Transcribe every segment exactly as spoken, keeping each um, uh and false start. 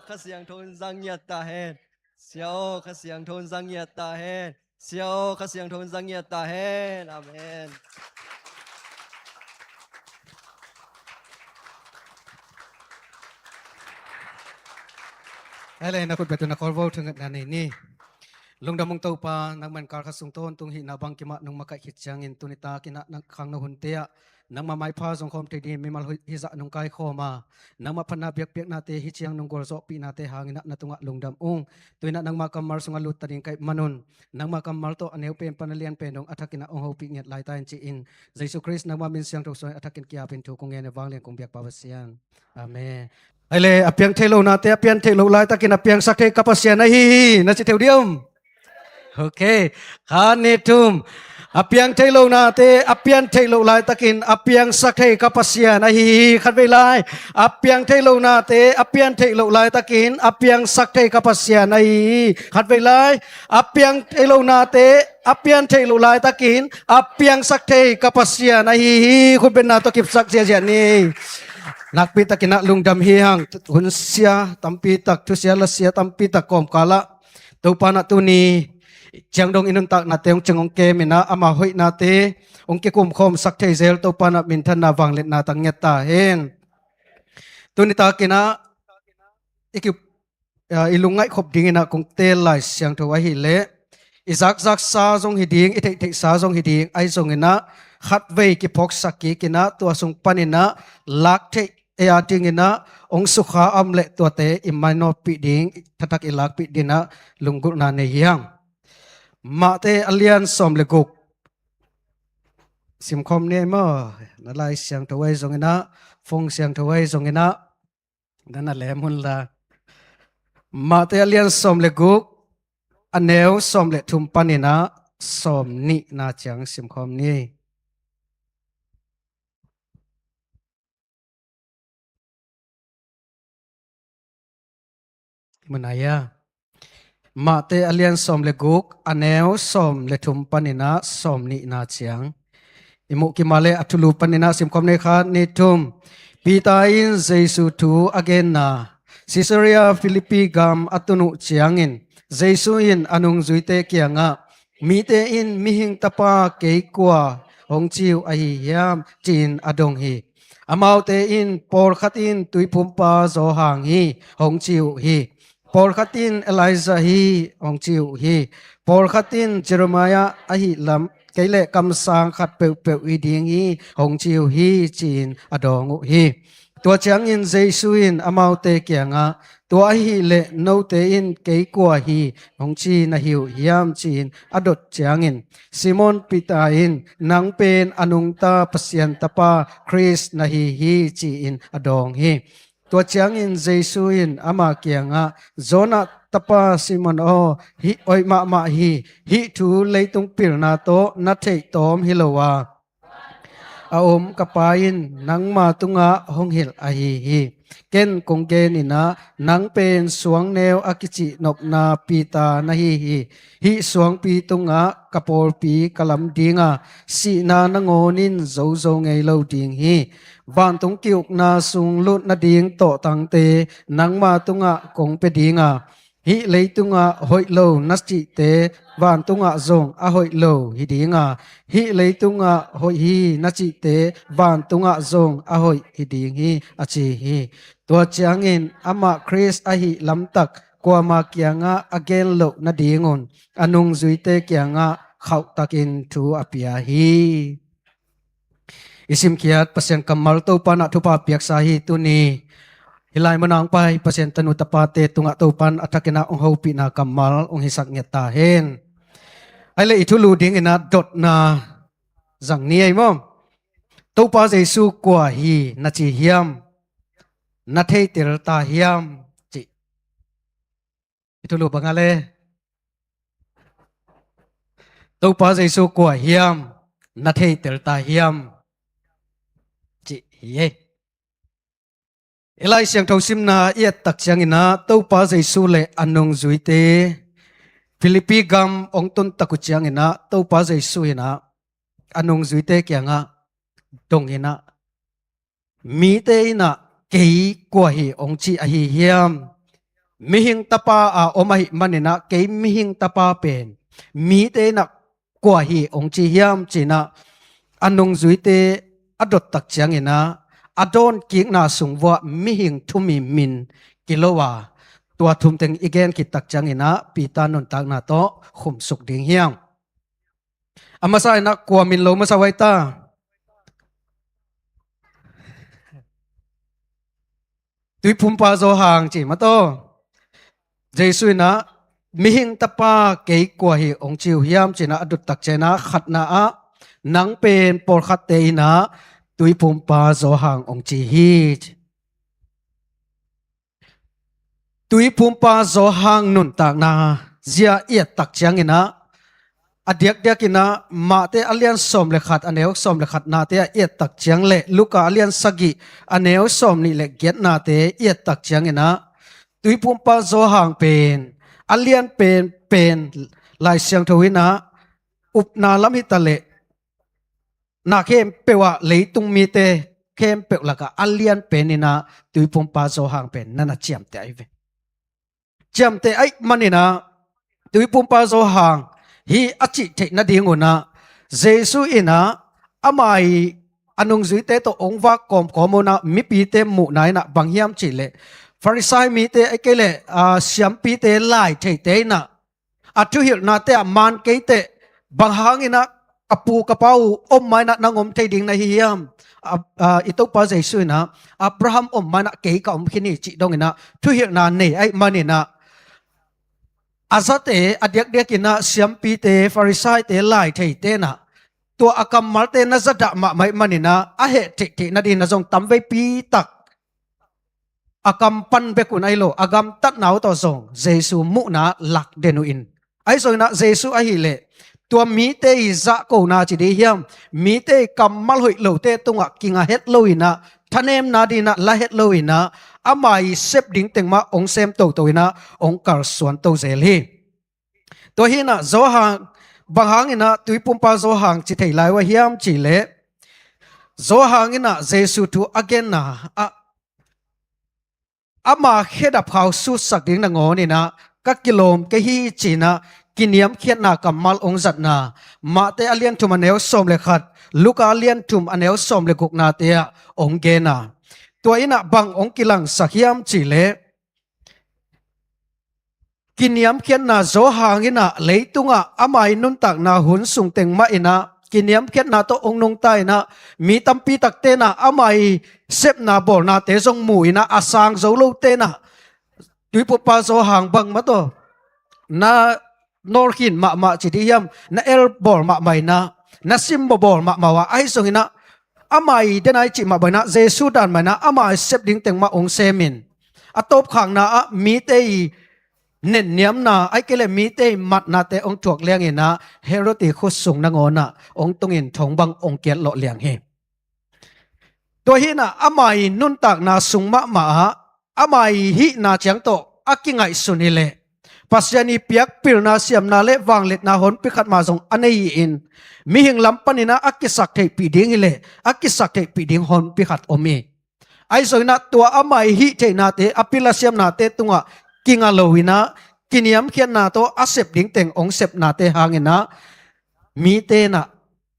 Kha Siangtho in zang ngiat ta hen. Sia aw, Kha Siangtho in zang ngiat ta hen. Sia aw, Kha Siangtho in zang ngiat ta hen. Amen. Hei le, na khut beng tun na khawl vo, thungetna nei ni. Lungdam ung Topa, nangman kal khat sung tawntung hihna bang kimah nong makaih khit ciangin tuni takin ah nang khangno hunte ah nangmah maipha zong khawm thei dingin mimal hi, hizah nong kaikhawm a, nangmah phatna biakpiaknate hih ciang nong gualzawhpihnate hangin ah na tungah lungdam ung. Tu-in ah nangmah kammal sungah lut ta ding ka hih manun nangmah kammal tawh a neu pen pan a lian pen dong a thakin ah hong hopih ngiat lai ta in ci-in Jesu Khrist nangmah min siangtho suangin a thakin ki-apin thu kong ngen a, vanglian kong biakpa Pasian. Amen. Hei le, a piang theih lohnate a pian theih loh laitakin a piangsak thei ka Pasian ahi hi, na ci thei uh diam? Ok. Khat, nih, thum. A piang theih lohnate a pian theih loh laitakin a piangsak thei ka Pasian ahi hi. Khatvei lai. A piang theih lohnate a pian theih loh laitakin a piangsak thei ka Pasian ahi hi. Khatvei lai. A piang theih lohnate a pian theih loh laitakin a piangsak thei ka Pasian ahi hi. Khutbetna tawh kipsak ziahziah ni. Nakpi takin ah lungdam hi hang. Hun sia tampi tak, thusia lasia tampi tak kawmkal ah Topa in ah tuni ciang dong i nuntaknate hong ciang hong kemin ah ama hoihnate hong kikumkhawmsak thei zel Topa in ah minthanna vangliatna tang ngiat ta hen. Tuni takin ah i ki, a, i lungngaih khop dingin ah kong teel Lai Siangtho ahih leh i zakzaksa zong hi ding, i theihtheihsa zong hi ding, ahi zongin ah khatvei kiphawksak kikin ah tua sung panin ah lak theih ei a dingin ah hong sukha a om leh tuate i mainawtpih ding, thathak i lakpih dingin ah lunggulhna nei hi hang. Mate a lian sawm le guk. Simkhawm ni ei maw? Na Lai Siangtho ahi zongin ah, phone siangtho ahi zongin ah, na na lem hun la. Mate a lian sawm le guk, a neu sawm le thum panin ah sawm nihna ciang simkhawm ni. Mate a lian sawm le guk, a neu sawm le thum panin ah sawm nihna ciang. I muh kima le a thulu panin ah simkhawm ni, khat, nih, thum. Peter in Jesu thu a genna. Caesarea Philippi gam a tun uh ciangin Jesu in a nungzuite kiangah, mite in Mihing Tapa kei kua hong ci uh ahi hiam, ci-in a dong hi. Amaute in, pawlkhat in Tuiphumpa Johan hi, hong ci uh hi. Pawlkhat in Elijah hi, hong ci uh hi. Pawlkhat in Jeremiah ahih lam kei leh kamsang khat peuhpeuh hi ding hi, hong ci uh hi, ci-in a dawng uh hi. Tua ciangin Jesu in amaute kiangah, tua ahih leh note in kei kua hi hong ci na hi uh hiam, ci-in a dot ciangin Simon Peter in, nang pen a nungta Pasian Tapa Khrist na hi hi, ci-in a dawng hi. Tua ciangin Jesu in ama kiangah, Jonah tapa Simon aw, hih hoih mahmah hi. Hih thu leitung pilna tawh na theih tawm hi lo a, a om ka Pa in nangma tungah hong hilh ahi hi. Ken kong genin ah, nang pen suangneu a kicihnopna Peter na hi hi. Hih suangpi tungah ka pawlpi ka lam ding a, sihna nangawn in zozo ngei lo ding hi. Vantung ki-ukna sung lut nading tawhtangte nangma tungah kong pia ding a, hih leitungah hoih lo na cihte vantungah zong a hoih lo hi ding a, hih leitungah hoih hi na cihte vantungah zong a hoih hi ding hi, a ci hi. Tua ciangin amah Khrist ahih lamtak kuama kiangah a gen loh nadingun a nungzuite kiangah khauhtakin thu a pia hi. I simkhiat Pasian kammal Topa in ah thupha piaksa hi. Tuni hih lai munah hong pai Pasian tanu tapate tungah Topa in a thakin ah hong hopihna kammal hong hisak ngiat ta hen. Ahih leh i thulu dingin ah dotna zang ni ei maw? Topa Jesu kua hi na ci hiam? Na theitel ta hiam? Ci. I thulu bang a le, Topa Jesu kua hiam, na theitel ta hiam, cih hi ei. I Lai Siangtho simna i et tak ciangin ah Topa Jesu le a nungzuite Philippi gam hong tun tak uh ciangin ah Topa Jesu in ah a nungzuite kiangah dong in ah, mite in ah kei kua hi hong ci ahi hiam? Mihing Tapa a om ahih maninah kei Mihing Tapa pen mite inah kua hi hong ci hiam cinah a nungzuite a dottak cianginah a dawnkikna sung vuah mihing thumi min kilo a, tua thumteng i gen khittak cianginah Peter nuntakna tawh khumsuk ding hiam? A masa inah kua min lo masa vai ta? Tuipumpa Zawhang ci mah tawh. Jesu inah Mihing Tapa kei kua hi hong ci uh hiam cinah a dottak cianginah khatna ah nang pen pawlkhatte inah Tuipumpa Zawhang hong ci hi ci. Tuipumpa Zawhang nuntakna zia i ettak cianginah a diakdiakinah Mate a lian sawm le khat a neu sawm le khatnate ah i ettak ciang le Luka a lian sagih a neu sawm nih le giatnate i ettak cianginah Tuipumpa Zawhang pen a lian pen pen Lai Siangtho inah upna lam hita le na khempeuh ah leitung mite khempeuh lakah a lian peninah Tuipumpa Zawhang pen na na ciamteh ahi ve. Ciamteh ahi maninah Tuipumpa Zawhang hi a cih theih nadingunah Jesu inah ama i a nungzuite tawh hong vak kawmkawm unah mipite muhna inah bang hiam cihleh Farisai mite ahi kei leh siampite lai theite inah a thuhilhnate ah man kei teh bang hanginah ka pu ka pa uh om mainah nang om thei ding na hi hiam? A, a, i Topa Jesu inah Abraham om mainah kei ka om khin hi cih donginah thuhilhna nei ahi maninah a zate a diakdiakinah siampite Farisaite lai theite inah tua a kammalte na zadah mahmah ahi maninah a heh theihtheih nadinah zong tamveipi tak a kam pan bek un ahi lo a gamtatna uh tawh zong Jesu muhna lak den uh in ahi zonginah Jesu ahileh tua mite i zahkona ci dih hiam, mite i kammal hoih lote tungah kinga het loinah thanemna dinah la het loinah ama i sep ding teng mah hong sem toto inah hong kalsuan to zel hi. Tua hinah Zawhang bang hanginah Tuipumpa Zawhang ci thei lai uh a hiam cihleh Zawhang inah Jesu thu a genna ah ama khedap khau sutsak ding nangawninah ka kilawm kei hi cinah kiniamkhiatna kammal hong zatna Mate a lian thum a neu sawm le khat, Luka a lian thum a neu sawm le guknate ah hong gena. Tua inah bang hong kilangsak hiam cihleh kiniamkhiatna Zawhang inah leitungah ama i nuntakna hun sungteng mah inah kiniamkhiatna tawh hong nungta inah mi tampi takte inah ama i sepna bawlnate zong mu inah a sang zo lote inah Tuipumpa Zawhang bang mah tawh na nawlkhin mahmah ci dih hiam, na el bawl mahmah inah na simbaw bawl mahmah uh a ahi zonginah ama i dena i cih mah bang inah Jesu dan mah inah ama i sep ding teng mah hong semin a tawpkhakna ah mite i nenniamna ahi kei leh mite i matnate hong thuak lianginah Herod i khut sung nangawnah hong tungin thong bang hong kiatlawh liang hi. Tua hinah ama i nuntakna sung mahmah ah ama i hihna ciang tawh a kingaihsun hileh Pasian i piak pilna siamna le vangliatna honpi khat mah zong a nei hi-in mihing lam paninah a kisak theihpih ding hileh a kisak theihpih ding honpi khat om hi. Ahi zonginah tua ama i hih theihnate a pil a siamnate tungah kinga loinah kiniamkhiatna tawh a sep ding teng hong sepnate hanginah mite inah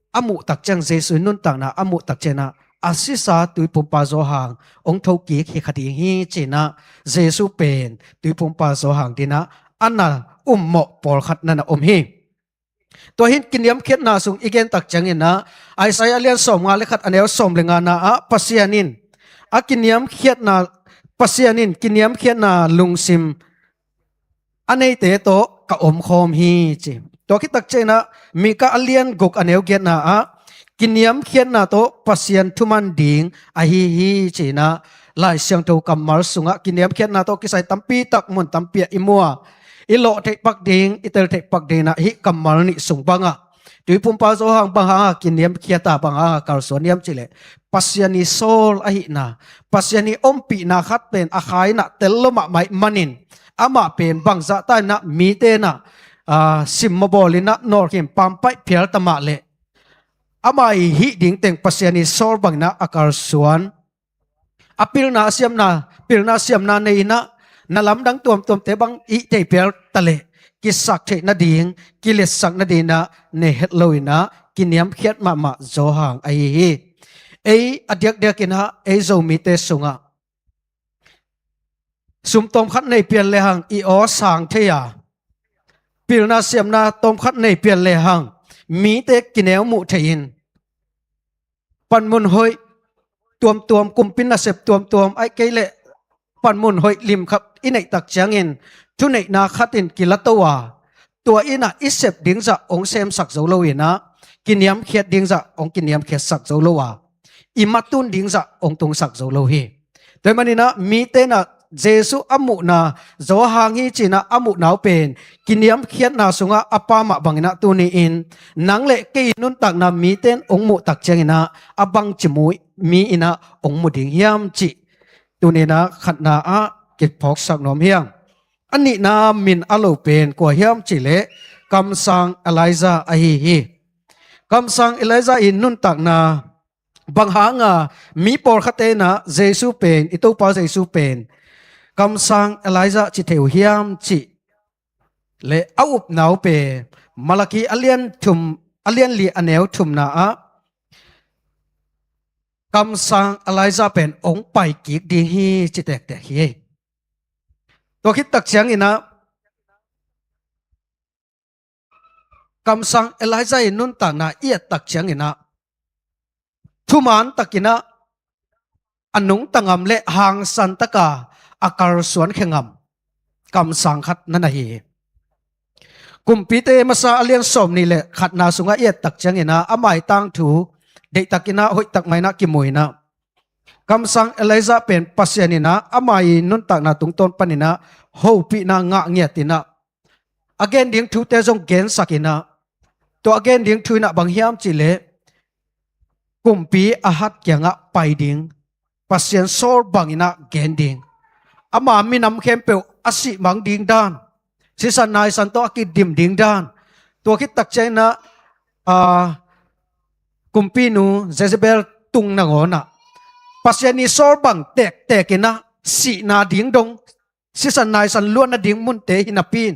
a muhtak ciang Jesu i nuntakna a muhtak cianginah a sisa Tuipumpa Zawhang hong thokik hi kha ding hi cinah Jesu pen Tuipumpa Zawhang dinah a na ummawh pawlkhat na na om hi. Tua hin kiniamkhiatna sung i gentak cianginah Isaiah lian sawmnga le khat a neu sawm le ngana ah Pasian in a kiniamkhiatna Pasian in kiniamkhiatna lungsim a neite tawh ka omkhawm hi ci. Tua khittak cianginah Mika a lian guk a neu giatna ah kiniamkhiatna tawh Pasian thuman ding ahi hi cinah Lai Siangtho kammal sungah kiniamkhiatna tawh kisai tampi tak mun tampi ah i mua i lawh theih pak ding i tel theih pak dinginah hih kammal nih sung bangah Tuipumpa Zawhang bang hanga kiniamkhiata bang hanga kalsuan hiam cihleh Pasian i sawl ahihna Pasian i ompihna khat pen a kha inah tel lo mahmah ih manin amah pen bangzahta inah mite inah simmabawl inah nawlkhin pampaih phialta mah leh ama i hih ding teng Pasian i sawl banginah a kalsuan a pilna a siamna pilna siamna nei inah na lamdang tuamtuamte bang i theih pial ta leh kisak theih nading, kiletsak nading ah nei het lo in ah kiniamkhiat mahmah Johan ahi hi. Ei a diakdiak in ah ei Zomite sungah sum tawmkhat nei pian le hang i aw sang thei a, pilna siamna tawmkhat nei pian le hang mite kineu muh thei in, panmun hoih tuamtuam, kumpi nasep tuamtuam, ahih kei leh panmun hoih lim khat i neih tak ciangin thuneihna khat in kila to a, tua in ah i sep ding zah hong semsak zo lo in ah kiniamkhiat ding zah hong kiniamkhiatsak zo lo a, i matun ding zah hong tungsak zo lo hi. Tua ahih manin ah mite in ah Jesu a muhna, Johan hi ci-in ah a muhna uh pen kiniamkhiatna sungah a pa mah bangin ah tuni-in nang le kei nuntakna mite in hong muh tak ciangin ah a bangci mu, mi in ah hong mu ding hiam cih tuni-in ah khatna ah kiphawksak nuam hi ing. A nihna min a lo pen kua hiam cih leh Kamsang Elijah ahi hi. Kamsang Elijah i nuntakna bang hanga mi pawlkhatte in ah Jesu pen, i Topa Jesu pen Kamsang Elijah ci thei uh hiam cih leh a upna uh pen Malakhi a lian thum, a lian li a neu thumna ah Kamsang Elijah pen hong pai kik ding hi ci tektek hi. Tua khit tak ciangin ah Kamsang Elijah i nuntakna i et tak ciangin ah thuman takin ah a nungta ngam le hangsan taka a kalsuan khia ngam kamsang khat na na hi hi. Kumpite masa a lian sawm nih le khatna sungah i et tak ciangin ah ama i tangthu deihtakin ah hoihtak mah in ah kimu in ah Kamsang Elijah pen Pasian in ah ama i nuntakna tungtawn panin ah hopihna ngah ngiat in ah a gen ding thute zong gensak in ah, tua a gen ding thu in ah bang hiam cih leh kumpi Ahab kiangah pai ding, Pasian sawl bangin ah gen ding, ama minam khempeuh a sih mang ding dan, sisan naisan tawh a kidim ding dan, tua khit tak ciangin ah, aa, kumpinu Jezebel tung nangawn ah Pasian i sawl bang tektek in ah sihna ding dong, sisan naisan luatna ding munte hi napi in,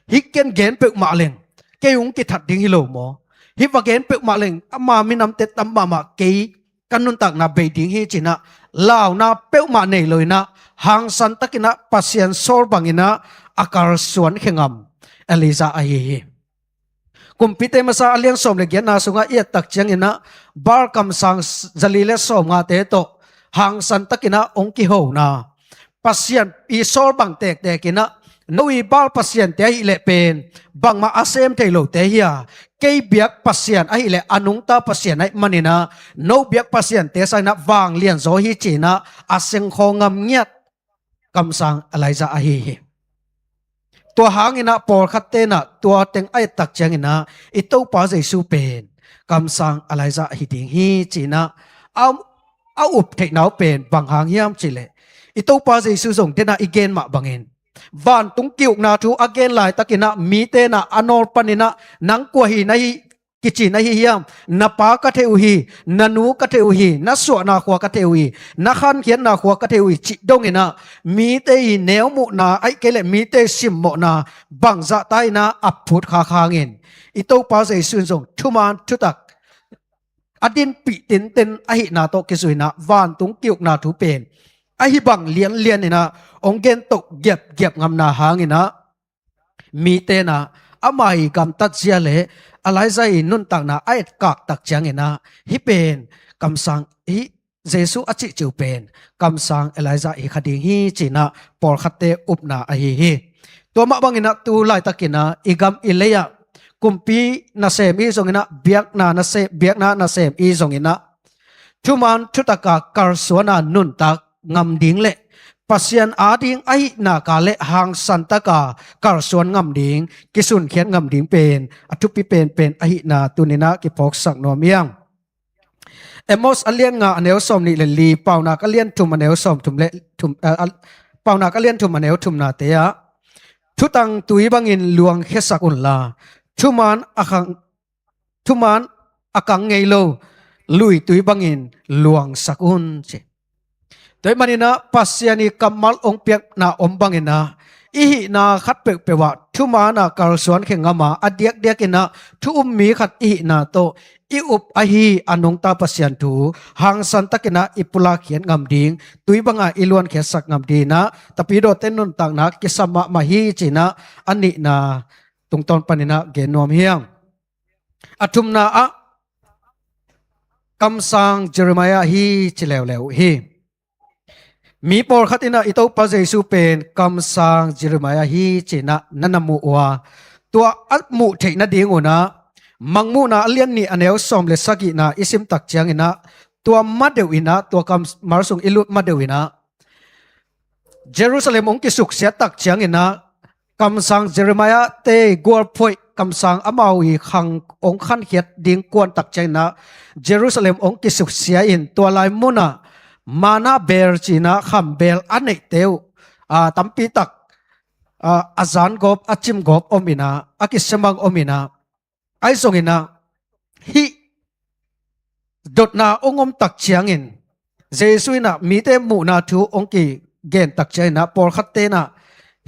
hih ken gen peuhmah leng kei hong kithat ding hi lo maw? Hih va gen peuhmah leng ama minamte tam mahmah, kei ka nuntakna bei ding hi ci-in ah launa peuhmah nei lo in ah hangsan takin ah Pasian sawl bangin ah a kalsuan khia ngam Elijah ahi hi. Kumpite masa a lian sawm le giatna sungah i et tak ciangin ah Baal kamsang zali le sawmngate tawh hangsan takin ah hong kihona, Pasian i sawl bang tektek in ah, no i Baal pasiante ahih leh pen bangmah a sem thei lote hi a, kei biak Pasian ahih leh a nungta Pasian ahih manin ah no biak pasiante sangin ah vanglian zaw hi ci-in ah a sengkhaw ngam ngiat kamsang Elijah ahi hi. Tua hangin ah pawlkhatte in ah tua teng a et tak ciangin ah i Topa Jesu pen kamsang Elijah ahi ding hi ci-in ah a, a up theihna uh pen bang hang hiam cih leh i Topa Jesu zong den ah i gen mah bangin vantung ki-ukna thu a gen laitakin ah mite in ah a nawl panin ah nang kua hi na hi kici na hi hiam? Na pa ka thei uh hi, na nu ka thei uh hi, na suahna khua ka thei uh hi, na khankhiatna khua ka thei uh hi cih dongin ah mite i neu muhna ahih kei leh mite i simmawhna bangzah ta in ah a phut khak hangin i Topa Jesu in zong thuman thutak a dinpih tinten ahihna tawh kizui in ah vantung ki-ukna thu pen ahi bang lianlian in ah hong gen toh giapgiap ngamna hangin ah mite in ah ama i gamtat zia le Elijah i nuntakna a etkak tak ciangin ah hih pen kamsang, hih Jesu a cihcih uh pen kamsang Elijah hi kha ding hi ci-in ah pawlkhatte upna ahi hi. Tua mah bangin ah tu laitakin ah i gam i lei ah kumpi nasem i zongin ah, biakna nasem, biakna nasem i zongin ah thuman thutaka kalsuana nuntak ngam ding le Pasian ading ahihna ka le hangsan taka kalsuan ngam ding, kisunkhiat ngam ding pen a thupi penpen ahihna tuni-in ah kiphawksak nuam hi ing. Amos a lian nga a neu sawm nih le li, Paunak a lian thum a neu sawm thum le thum, eh, a, Paunak a lian thum a neu thumnate ah, thutang tui bangin luang khiasak unla, thuman a khang, thuman a kang ngei lo luitui bangin luangsak un ci. Tua ahih manin ah Pasian ii kammal hong piakna om bangin ah i hihna khat peuhpeuh ah thumaana kalsuan khe ngam a, a diakdiakin ah thu um mi khat i hihna tawh i up ahi a nungta Pasian thu hangsan takin ah i pulak khiat ngam ding, tui banga i luan khiatsak ngam dingin ah Tapidawte nuntakna kisam mahmah hi ci-in ah a nihna tungtawn panin ah gen nuam hi hang. A thumna ah kamsang Jeremiah hi ci leuleu hi. Mi pawlkhat in ah i Topa Jesu pen kamsang Jeremiah hi ci-in ah na na mu uh a, tua a muh theih nadingun ah Mangmuhna a lian nih a neu sawm le sagihna i sim tak ciangin ah tua ma deuh in ah, tua kammal sung i lut ma deuh in ah Jerusalem hong kisuksiat tak ciangin ah kamsang Jeremiah te gualphoih kamsang amau ii khang hong khankhiat ding kuan tak ciangin ah Jerusalem hong kisuksia in tua lai munah manna beel ci-in ah kham beel a neihte uh, a, tampi tak, a, a zan gawp, a cim gawp om in ah, a kisiamang om in ah, ahi zongin ah hih dotna hong om tak ciangin Jesu in ah mite muhna thu hong kigen tak ciangin ah pawlkhatte in ah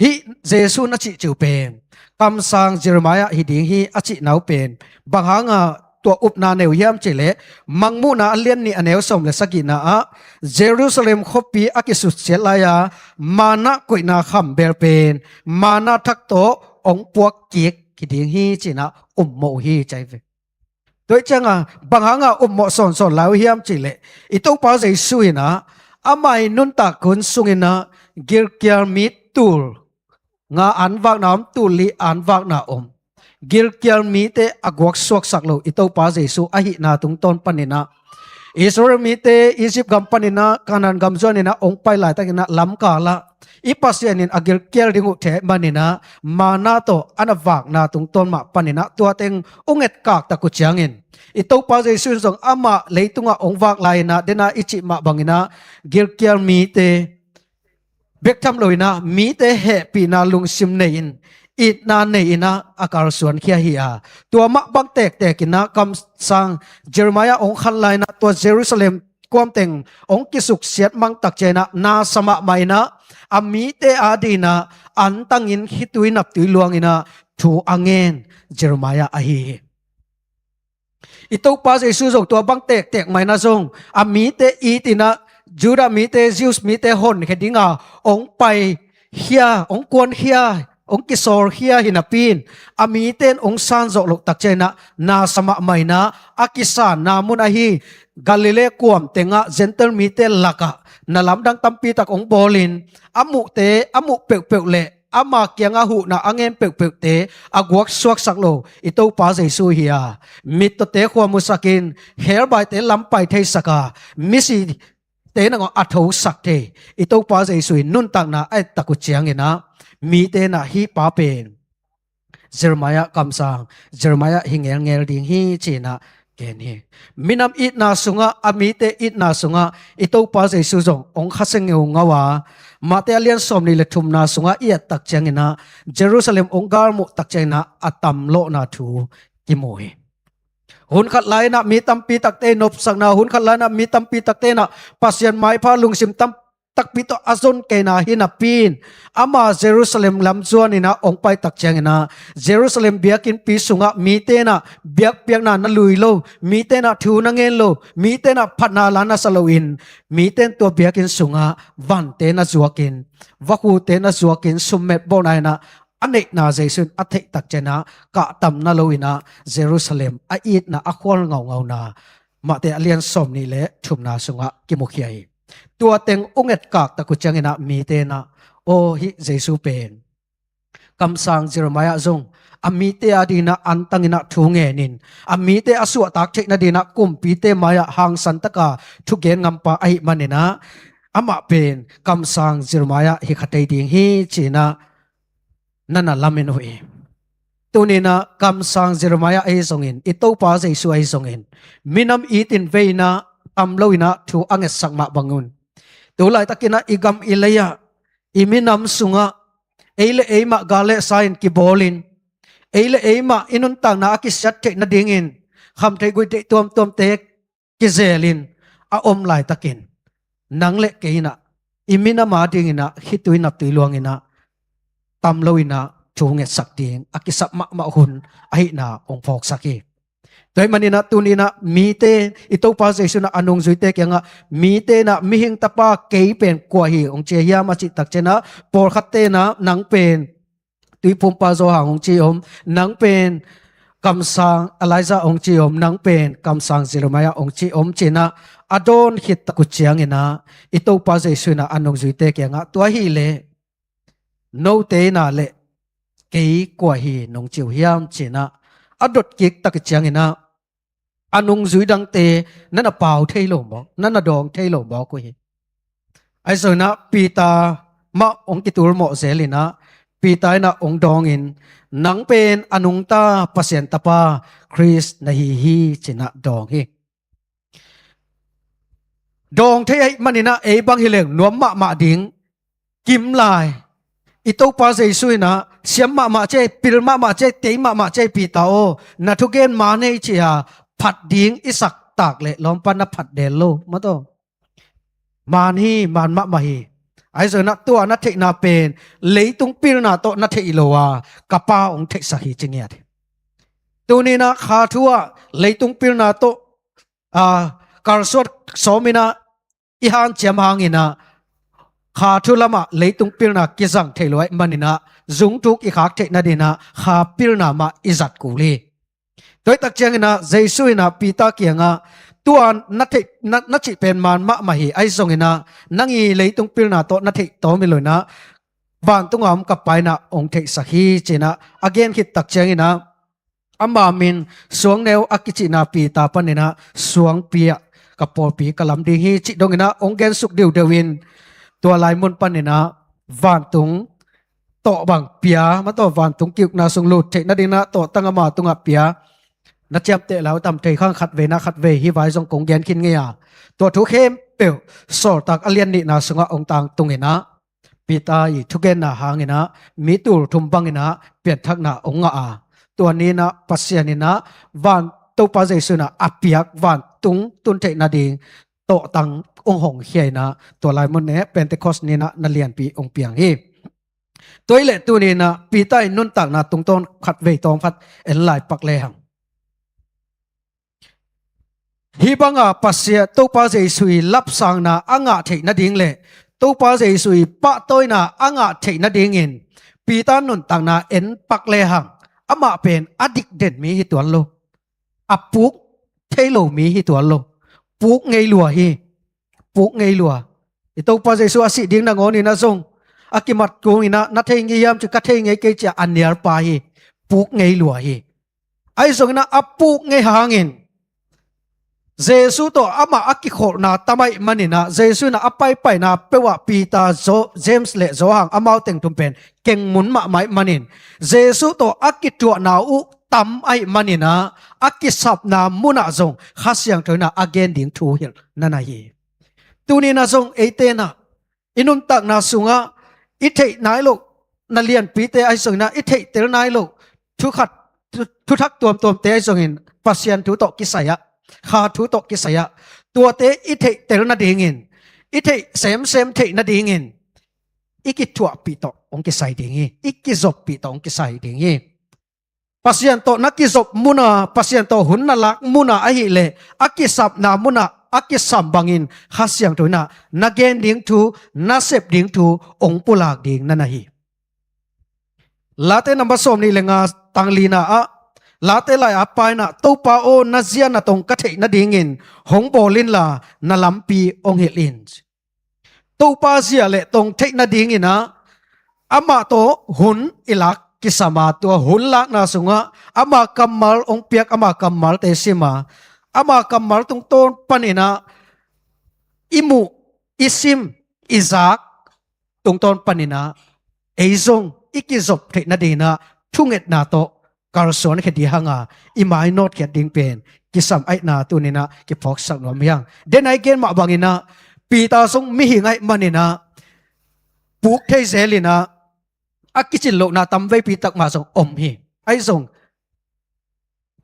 hih Jesu na cihcih uh pen kamsang Jeremiah hi ding hi a cihna uh pen bang hanga tua upna nei uh hiam cih leh Mangmuhna a lian nih a neu sawm le sagihna ah Jerusalem khuapi a kisuksiat lai-a manna koihna kham beel pen manna thak tawh hong puak kik hi ding hi ci-in ah ummawh uh hi ci ahi ve. Tua ahih ciangin bang hanga ummawh sawnsawn lai uh hiam cih leh i Topa Jesu in ah ama ii nuntak hun sungin ah gilkial mi tul nga an vakna om, tul li an vakna om, gilkial mite a guak suaksak lo i Topa Jesu ahihna tungtawn panin ah Israel mite Egypt gam panin ah Canaan gam zuanin ah hong pai laitakin ah lamkal ah i Pasian in a gilkial ding uh thei ahih manin ah manna tawh a na vakna tungtawn mah panin ah tua teng hong etkak tak uh ciangin i Topa Jesu in zong amah leitungah hong vak lai-in ah dena i cih mah bangin ah gilkial mite bek tham loin ah mite hehpihna lungsim nei-in, itna nei-in ah a kalsuankhia hi a, tua mah bang tektek in ah kamsang Jeremiah hong khan lai-in ah tua Jerusalem kuam teng hong kisuksiat mang tak ciangin ah na sa mahmah in ah a mite adingin ah antangin khitui naptui luangin ah thu a ngen Jeremiah ahi hi. I Topa Jesu zong tua bang tektek mah in ah zong a mite itin ah Judah mite, Jews mite honkhia dinga hong paikhia, hong kuankhia, hong kisawlkhia hi napi-in a mite in hong sanzawh loh tak ciangin ah na sa mahmah in ah a kisanna mun ahi Galilee kuam tengah Gentile mite lakah na lamdang tampi tak hong bawlin a muhte, a muh peuhpeuh le ama kiangah huhna a ngen peuhpeuhte a guak suaksak lo i Topa Jesu hi a, mittawte khua musakin, khebaite lam pai theisak a, misite nangawn a thosak thei i Topa Jesu in nuntakna a et tak uh ciangin ah mite in ah hih pa pen Jeremiah kamsang, Jeremiah hi ngelngel ding hi ci-in ah gen hi. Minam itna sungah, a mite itna sungah i Topa Jesu zong hong khasia ngeungau a, Mate a lian sawmnih le thumna sungah i et tak ciangin ah Jerusalem hong galmuh tak ciangin ah a tamlawhna thu kimu hi. Hun khat lai-in ah mi tampi takte in nopsakna, hun khat lai-in ah mi tampi takte in ah Pasian maipha lungsim tam takpi tawh a zon keina hi napi-in ama Jerusalem lam zuanin ah hong pai tak ciangin ah Jerusalem biakinnpi sungah mite in ah biakpiakna na lui lo, mite in ah thu na ngen lo, mite in ah phatna la na sa loin mite in tua biakinn sungah vante na zuakin, vakhute na zuakin, summet bawlna in ah a neihna Jesu in a theih tak ciangin ah kahtam na loin ah Jerusalem a itna a khual ngaungauna Mate a lian sawmnih le thumna sungah kimukhia hi. Tua teng hong etkak tak uh ciangin ah mite in ah, aw, hih Jesu pen kamsang Jeremiah zong a mite adingin ah antangin ah thu ngenin a mite a suahtak theih nadingin ah kumpite mai-ah hangsan taka thugen ngampa ahih manin ah amah pen kamsang Jeremiah hi kha thei ding hi ci-in ah na na lamen uh hi. Tuni-in ah kamsang Jeremiah ahi zongin, i Topa Jesu ahi zongin, minam itin vei-in ah tam loin ah thu a ngetsak mah bangun, tu laitakin ah i gam i lei-ah, i minam sungah ei le ei mah gal le sa-in kibawlin, ei le ei mah i nuntakna a kisiat theih nadingin khamtheih guihtheih tuamtuamte kizelin a om laitakin, nang le kei in ah i minam a dinginah khitui naptui luanginah tam loinah thu ngetsak ding a kisap mahmah hun ahihna hong phawksak hi. Tua ahih maninah tuninah mite i Topa Jesu inah a nungzuite kiangah mite inah mihing tapa kei pen kua hi hong ci hiam a cih takcianah pawlkhat tenah nang pen Tuiphumpa Johan hong ci om, nang pen kamsang Elijah hong ci om, nang pen kamsang Jeremiah hong ci om cinah a dawn khit tak uh cianginah i Topa Jesu inah a nungzuite kiangah tua hileh note inah le kei kua hi nong ci uh hiam cinah a dot kik tak uh cianginah a nungzui dangte na na pau thei lo mawk, na na dawng thei lo mawk uh hi. Ahi zonginah Peter mah hong kitul mawh zelinah Peter inah hong dawngin nang pen a nungta Pasian tapa Khrist na hi hi cinah dawng hi. Dawng thei ahih maninah ei bang hileng nuam mahmah ding kim lai. I Topa Jesu inah siam mahmah cei, pil mahmah cei, tei mahmah cei Peter aw, na thugen man ei ci-a phat ding i sak tak le lawmpa na phat del lo mataw. Man hi, man mahmah hi. Ahi zonginah tua na theihna pen leitung pilna tawh na theih lo a ka Pa hong theihsak hi ci ngiat hi. Tuninah kha thu ah leitung pilna tawh a kalsuat sawminah i hanciam hanginah kha thu lamah leitung pilna kizang thei lo ahih maninah zungthuk i khak theih nadinah kha pilna mah i zat kul hi. Tua ahih tak cianginah Jesu inah Peter kiangah tua na theih na, na cih pen man mahmah hi, ahi zonginah nang i leitung pilna tawh na theih tawm hi loinah vantunga om ka Pa inah hong theihsak hi cinah a gen khit tak cianginah ama min suangneu a kicihna Peter paninah suangpi ah ka pawlpi ka lam ding hi cih donginah hong gensuk diudeu in tua lai mun paninah vantung tawh bang pia mataw, vantung kiukna sung lut theih nadinah tawhtang ama tungah pia. Na ciamteh lau tam thei khang khatvei na khatvei hih vai zong kong gen khin ngei a, tua thu khempeuh Sawltak a lian nihna sungah hong tangtunginah Peter i thugenna hanginah mi tul thum banginah pianthakna hong ngah a, tua ninah Pasian inah van Topa Jesu inah a piak vantung tun theih nading tawhtang hong hong khia inah tua lai mun eh Pentecost ninah na lianpi hong piang hi. Tua hileh tuninah Peter i nuntakna tungtawn khatvei tawm khat en lai pak lehang. Hih banga Pasian Topa Jesu i lapsangna a ngah theih nading le Topa Jesu i pahtawina a ngah theih nadingin Peter nuntakna en pak lehang amah pen a dikden mi hi tuan lo. A puk thei lo mi hi tuan lo. Puk ngei lua hi. Puk ngei lua. I Topa Jesu a sih ding nangawninah zong a kimat kunginah na thei ngei hiam ci ka thei ngei kei ci-a a nialpa hi. Puk ngei lua hi. Ahi zonginah a puk ngei hangin Jesu tawh amah a kikholhna tam ahih maninah Jesu inah a paipaina peuhah Peter, Jo- James le Johan amau teng thum pen kengmun mahmah ahih manin Jesu tawh a kithuahna uh tam ahih maninah a kisapna munah zong Kha Siangtho inah a gen ding thu hilh na na hi. Tuninah zong eite inah i nuntakna sungah i theih nai loh na lianpite ahi zonginah i theihtel nai loh thukhat thu- thuthak tuamtuamte ahi zongin Pasian thu tawh kisai ah, kha thu tawh kisai ah tuate i theihtel nadingin i theih semsem theih nadingin i kithuahpih tawh hong kisai ding hi. I kizoppih tawh hong kisai ding hi. Pasian tawh na kizop muna, Pasian tawh hun na lak muna ahileh a kisapna munah a kisam bangin Kha Siangtho inah na gen ding thu, na sep ding thu hong pulak ding na na hi. Late number sawm nih le nga tang lina ah Late lai-a pa inah Topa aw, na zia na tong ka theih nadingin hong bawl inla na lampi hong hilh in. Topa zia le tong theih nadinginah amah tawh hun i lak kisam a, tua hun lakna sungah ama kammal hong piak ama kammalte sim a, ama kammal tungtawn paninah i muh, i sim, i zak tungtawn paninah ei zong i kizop theih nadinginah thungetna tawh kalsuan khia ding hanga i mainawt khiat ding pen kisam ahihna tuninah kiphawksak nuam hi hang. Den a i gen mah banginah Peter zong mihing ahih maninah puk thei zelinah a kicin lohna tamveipi tak mah zong om hi. Ahi zong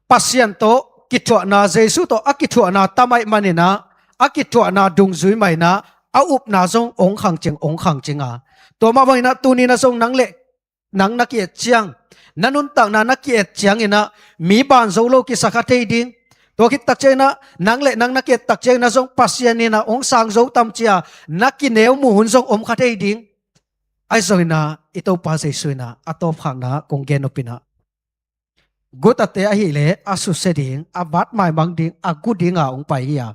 Pasian tawh kithuahna, Jesu tawh a kithuahna tam ahih maninah a kithuahna dungzui mah inah a upna zong ong khang cing, ong khang cing a. Tua mah bangin ah tuni-in ah zong nang le nang na ki-et ciang, na nuntakna na ki-et ciangin ah mi ban zo lo kisa kha thei ding. Tua khit tak ciangin ah nang le nang na ki-et tak ciangin ah zong Pasian in ah ong sang zo tam ci-a na kineu muh hun zong om kha thei ding. Ahi zongin ah i Topa Jesu in ah a tawpkhakna kong gen nop in ah, gutate ahih leh a susia ding, a vat maimang ding, a gu dinga ong pai hi a,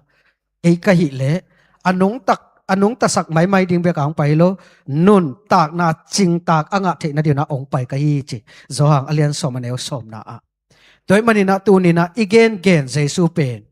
ei ka hih leh a nungtak, a nungtasak maimai ding bek a ong pai hi lo, nuntakna cingtak a ngah theih nadingin ah ong pai ka hi ci. Johan a lian sawm, a neu sawmna ah. Tua ahih manin ah tuni-in ah i gengen Jesu pen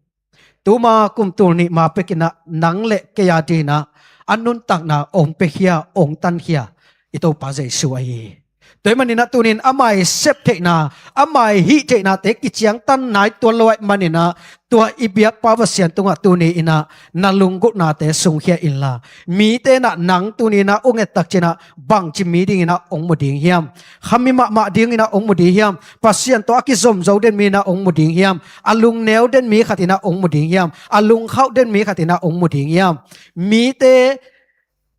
tuma kum tul nih ma pekin ah nang le kei a dingin ah a nuntakna ong piakhia, ong tankhia i Topa Jesu ahi hi. Tua ahih manin ah tuni-in ama i sep theihna, ama i hih theihnate kiciangtan nai tuan lo ahih manin ah tua i biakpa Pasian tungah tuni-in ah na lunggulhnate sungkhia inla, mite in ah nang tuni-in ah ong et tak ciangin ah bangci mi dingin ah ong mu ding hiam? Khami mahmah dingin ah ong mu ding hiam? Pasian tawh a kizom zo den mi-in ah ong mu ding hiam? A lungneu den mi khat in ah ong mu ding hiam? A lungkhauh den mi khat in ah ong mu ding hiam? Mite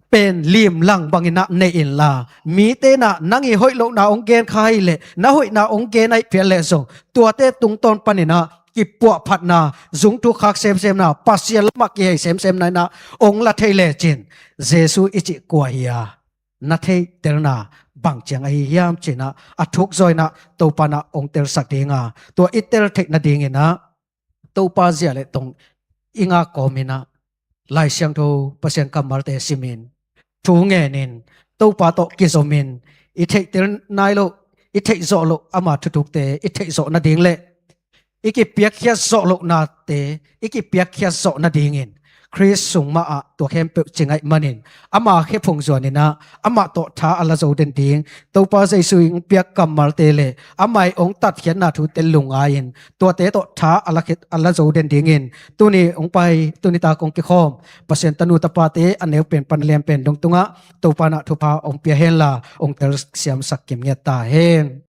pen limlang bangin ah nei inla, mite in ah nang i hoih lohna ong gen kha ahih leh, na hoihna ong gen ahih phial leh zong, tuate tungtawn panin ah kipuahphatna, zungthuk khak semsemna, Pasian lamah kihei semsemna in ah ong la thei lecin, Jesu i cih kua hi a, na theihtelna bang ciang ahi hiam ci-in ah a thuk zaw in ah Topa in ah ong telsak ding a, tua i tel theih nadingin ah Topa zia le tong i ngak kawmin ah Lai Siangtho, Pasian kammalte simin, thu ngenin, Topa tawh kizomin, i theihtel nai loh, i theih zawh loh ama thuthukte i theih zawh nading le i kipiakkhiat zawh lohnate i kipiakkhiat zawh nadingin Khrist sung mahah tua khempeuh cing ahih manin, ama khephung zuanin ah amah tawh tha a la zo den ding, Topa Jesu in piak kammalte le ama i ong tatkhiatna thute lungngai-in tuate tawh tha a la khit, a la zo den dingin tuni ong pai, tuni tak ong kikhawm Pasian tanu tapate a neu pen pan lian pen dong tungah Topa in ah thupha ong pia henla, ong telsiamsak kimngiat ta hen.